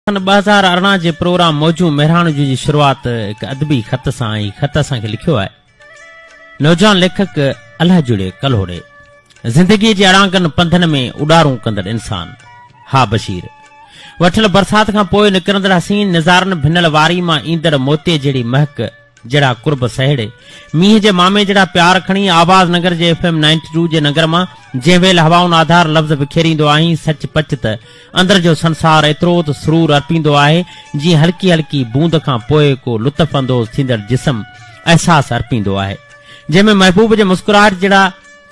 سن 2018 جي پروگرام موجون مهراڻ جون جي شروعات هڪ ادبي خط سان ۽ خط اسان کي لکيو آهي نوجوان ليکڪ الهه جڙي ڪلهوڙي زندگي جي اڙانگن پنڌن ۾ اڏارون ڪندڙ انسان ها بشير وٺل برسات کان پوء نڪرندڙ حسين نظارن ڀنل واري مان ايندڙ موتي جهڙي مهڪ جهڙا قرب سهيڙي، مينهن جي مامي جهڙا پيار کڻي، آواز ننگر جي ايف ايم نائنٽي ٽو جي ننگر مان جنهن ويل هوائن آڌار لفظ وکيريندو آهين، سچ پچ ته اندر جو سنسار ايترو ته سرور ارپيندو آهي، جيئن هلڪي هلڪي بوند کان پوء ڪو لطف اندوز ٿيندڙ جسم احساس ارپيندو آهي، جنهن ۾ محبوب جي مسڪراهٽ جهڙا.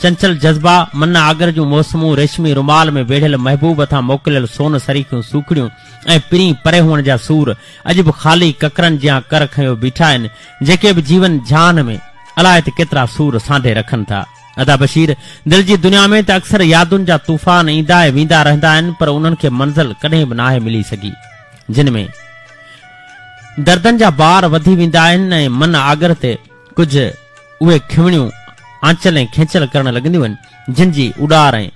چنچل جذبا، من آگر جون موسمون، ريشمي رومال ۾ ويڙهيل محبوب هٿان موڪليل سون سريکيون سوکڙيون ۽ پرين پري هئڻ جا سور اڄ به خالي ڪڪرن جيان ڪر کنيو بيٺا آهن، جيڪي به جيون جھان ۾ الائي ته ڪيترا سور سانڍي رکن ٿا. ادا بشير، دل جي دنيا ۾ ته اڪثر يادن جا طوفان ايندا ۽ ويندا رهندا آهن پر انهن کي منزل ڪڏهن به ناهي ملي سگهي، جن ۾ دردن جا بار وڌي ويندا آهن ۽ من آگر تي ڪجهه اهي کنوڻيون آنچل ۽ کينچل ڪرڻ لڳنديون آهن، جن جي اڏار ۽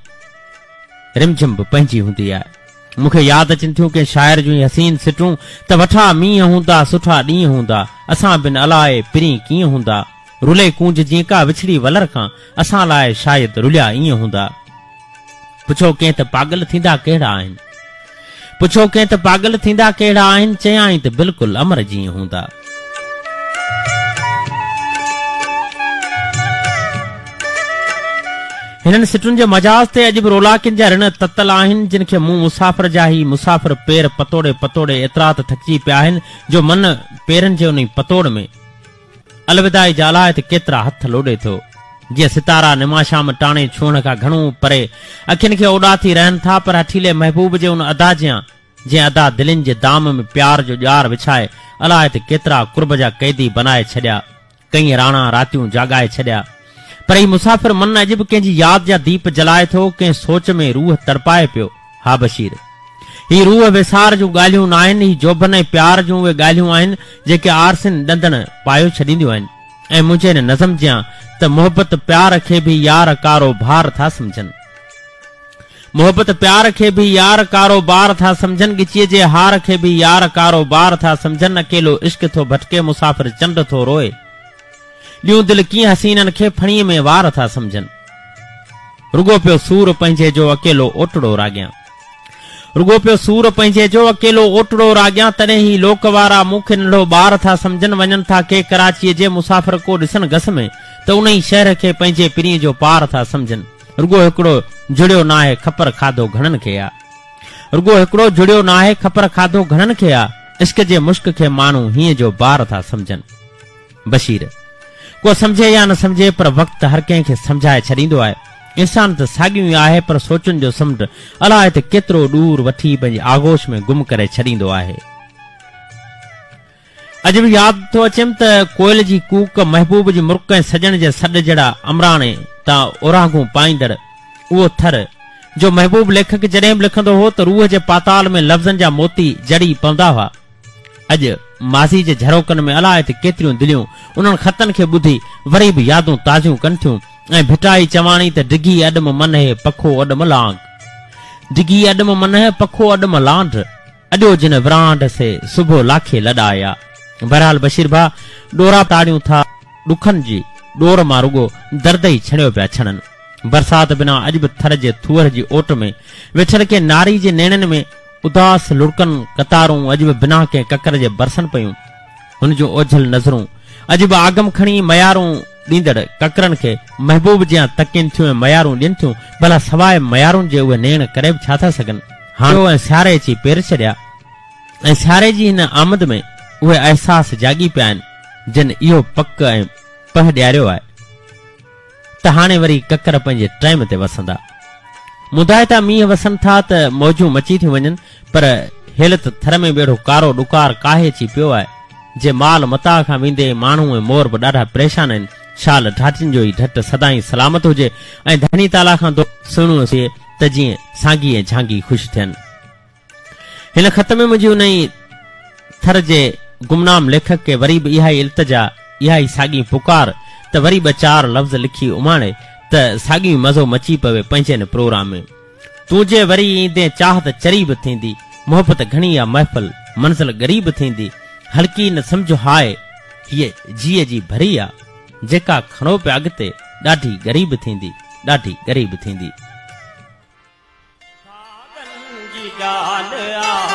رمجھم به پنهنجي هوندي آهي. مون کي ياد اچن ٿيون ڪنهن شاعر جون هي حسين سٽون ته وٺا مينهن هوندا، سٺا ڏينهن هوندا، اسان بن الائي پرين ڪيئن هوندا، رلي ڪونج جيئن ڪا وڇڙي ولر کان، اسان لاء شايد رليا ائين هوندا. پڇو ڪنهن ته پاڳل ٿيندا ڪهڙا آهن؟ پڇو ڪنهن ته پاڳل ٿيندا ڪهڙا آهن؟ چيائين ته بلڪل امر جيئن هوندا. هنن سٽن جي مجاز تي اڄ به رولاڪين جا رڻ تتل آهن، جن کي مون مسافر جا هي مسافر پير پتوڙي پتوڙي ايترا ته ٿڪجي پيا آهن جو من پيرن جي انهي پتوڙ ۾ الوداعي جا الاء ته ڪيترا هٿ لوڏي ٿو. جيئن ستارا نماشام ٽاڻي ڇهڻ کان گهڻو پري اکين کي اوڏا ٿي رهن ٿا پر هٺيلي محبوب جي ان ادا جيان جنهن ادا دلين جي دام ۾ پيار جو ڄار وڇائي الاء ته ڪيترا قرب جا قيدي بنائي ڇڏيا. ڪئين راڻا راتيون جاڳائي ڇڏيا. پر هي مسافر من اڄ به ڪنهن جي ياد جا ديپ جلائي ٿو، ڪنهن سوچ ۾ روح تڙپائي پيو. ها بشير! هي روح ويسار جون ڳالهيون ناهن، هي جوڀن ۽ پيار جون اهي ڳالهيون آهن، جيڪي آرسين ڏندڻ پايو ڇڏينديون آهن ۽ منهنجي هن نظم جيان ته محبت پيار کي به يار ڪارو ڀار ٿا سمجهن. محبت پيار کي به يار ڪارو بار ٿا سمجهن، ڳچيء جي هار کي به يار ڪارو بار ٿا سمجهن، اڪيلو عشق ٿو ڀٽڪي مسافر چنڊ ٿو روئي. ڏيون دل ڪيئن حسينن کي ڦڻيء ۾ وار ٿا سمجهن. رڳو پيو سور پنهنجي جو اڪيلو اوٽڙو راڳيان. رڳو پيو سور پنهنجي جو اڪيلو اوٽڙو راڳيان تڏهن هي لوڪ وارا مون کي ننڍو ٻار ٿا سمجهن وڃن ٿا ڪي ڪراچيء جي مسافر ڪو ڏسن گس ۾ ته انهي شهر کي پنهنجي پرينء جو پار ٿا سمجهن رڳو هڪڙو جڙيو ناهي کپر کاڌو گهڻن کي آ رڳو هڪڙو جڙيو ناهي کپر کاڌو گهڻن کي آ عشق جي مشڪ کي ماڻهو هينئن جو بار ٿا سمجهن. بشير، ڪو سمجهي يا نه سمجهي پر وقت هر ڪنهن کي سمجهائي ڇڏيندو آهي. انسان ته ساڳيون ئي آهي پر سوچن جو سمنڊ الاء ته ڪيترو ڏور وٺي پنهنجي آغوش ۾ گم ڪري ڇڏيندو آهي. اڄ به ياد ٿو اچيم ته ڪوئل جي ڪوڪ، محبوب جي مرڪ ۽ سڄڻ جي سڏ جهڙا امراڻي تان اورانگهون پائيندڙ اهو ٿر، جو محبوب ليکڪ جڏهن به لکندو هو ته روح جي پاتال ۾ لفظن جا موتي جڙي پوندا هئا. اڄ ماضي جي جهروڪن ۾ الاء ته ڪيتريون دليون انهن خطن کي ٻڌي وري به يادون تازيون ڪن ٿيون ۽ ڀٽائي چواڻي ته ڊگهي اڏم منهه پکو اڏم لانگ ڊگهي اڏم منهه پکو اڏم لانڍ اڏيو جن ورانڍ سي صبح لاکي لڏايا. بهرحال بشير ڀاء ڏورا تاڙيون ٿا ڏکن جي ڏور مان رڳو درد ئي ڇڻيو پيا ڇڻن. برسات بنا اڄ به ٿر جي ٿوهر جي اوٽ ۾ ويٺل ڪنهن ناري جي نيڻن ۾ اداس لڙڪن قطارون اڄ به بنا ڪنهن ڪڪر جي برسن پيون. هن جون اوجهل نظرون اڄ به آگم کڻي ميارون ڏيندڙ ڪڪرن کي محبوب جيان تڪين ٿيون ۽ ميارون ڏين ٿيون. ڀلا سواء ميارن جي اهي نيڻ ڪري به ڇا ٿا سگهن؟ هاڻ ۽ سياري اچي پير ڇڏيا ۽ سياري جي هن آمد ۾ اهي احساس جاڳي پيا آهن، جن اهو پڪ ۽ پهه ڏياريو آهي. ته هاڻي وري ڪڪر پنهنجي ٽائيم تي وسندا. مدائتا مينهن وسن ٿا ته موجون مچي ٿيون وڃن پر هيل ته ٿر ۾ به اهڙو ڪارو ڏڪار ڪاهي اچي پيو آهي جي مال متاع کان ويندي ماڻهو ۽ مور به ڏاڍا پريشان آهن. شال ڍاٽين جو هي ڍٽ سدائين سلامت هجي ۽ ڌڻي تعاليٰ کان دعا سهڻو ٿئي ته جيئن سانگي ۽ جھانگي خوش ٿين. هن خط ۾ منهنجي انهي ٿر جي گمنام ليکڪ کي وري به اها ئي التجا، اها ئي ساڳي پڪار ته وري ٻه چار لفظ لکي اماڻي ته ساڳيو ئي مزو مچي پوي پنهنجي هن پروگرام ۾. تون جي وري ايندين چاهت چري به ٿيندي. محبت گهڻي آ محفل، منزل ڳري به ٿيندي. هلڪي نه سمجهه هاء، هيء جيء جي ڀري آ. جيڪا کڻو پيا اڳتي، ڏاڍي ڳري به ٿيندي، ڏاڍي ڳري به ٿيندي. ساڳن جي ڳالهه آ.